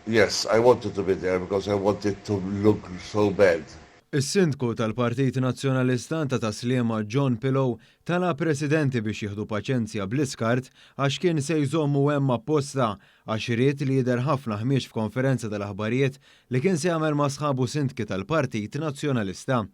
Yes, I wanted to be there because I wanted to look so bad. Is-Sindku tal-Partit Nazzjonalista ta' Tas-Sliema John Pillow talab residenti biex jieħdu paċenzja bl-iskart għax kien se jżommu hemm apposta għax ried li jidher ħafna ħmieġ f'konferenza tal-aħbarijiet li kien se jagħmel ma' sħabu sindki tal-Partit Nazzjonalista.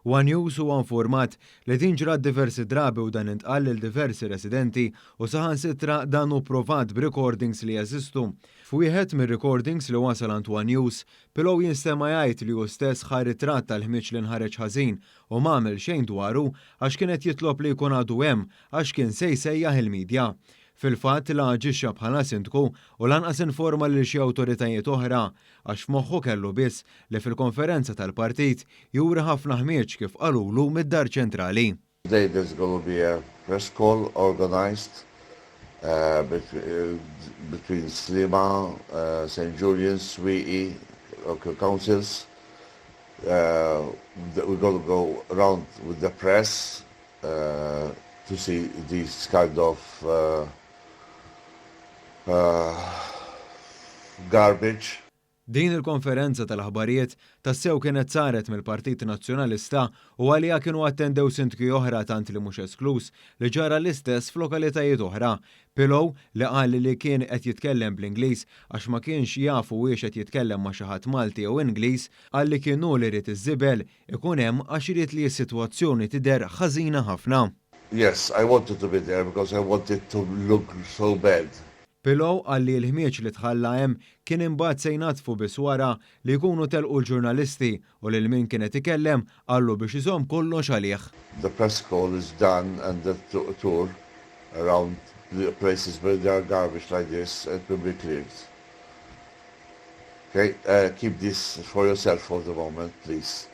One News huwa informat li din ġrat diversi drabi u dan intqal lil diversi residenti u saħansitra dan hu provat b'recordings li jeżistu. F'wieħed mir-recordings li wasal għand One News, Pillow jinstema' jgħid li hu stess ħa ritratt tal-ħmieġ li nħareġ ħażin u m'għamel xejn dwaru għax kien qed jitlob li jkun għadu hemm għax kien se jsejjaħ il-medja. Fil-fatt la aġixxa bħala sindku u lanqas informa lil xi awtoritajiet oħra għax f'moħħu kellu biss li fil-konferenza tal-partit juri ħafna ħmieġ kif qalulu mid-dar ċentrali. Today there's going to be a press call organized between Sliema, St. Julian's, Swieqi, local councils. We're going to go around with the press to see these kind of garbage. Din il-konferenza tal-aħbarijiet tassew kienet saret mill-Partit Nazzjonalista u għalija kienu attendew sindki oħra, tant li mhux esklus li ġara l-istess f'lokalitajiet oħra. Pillow, li qal li kien qed jitkellem bl-Ingliż għax ma kienx jafu wiex qed jitkellem ma' xi ħadd Malti jew Ingliż, qal li kien hu li ried iż-żibel ikun hemm għax irid li s-sitwazzjoni tidher ħażina ħafna. Yes, I wanted to be there because I wanted to look so bad. Pillow qal li l-ħmieġ li tħalla hemm kien imbagħad se jnatfu biss wara li jkunu telqu l-ġurnalisti u lil min kienet ikellem qallu biex iżomm kollox għalih. The press call is done and the tour around the places where there are garbage like this, it will be cleared. Okay, keep this for yourself for the moment, please.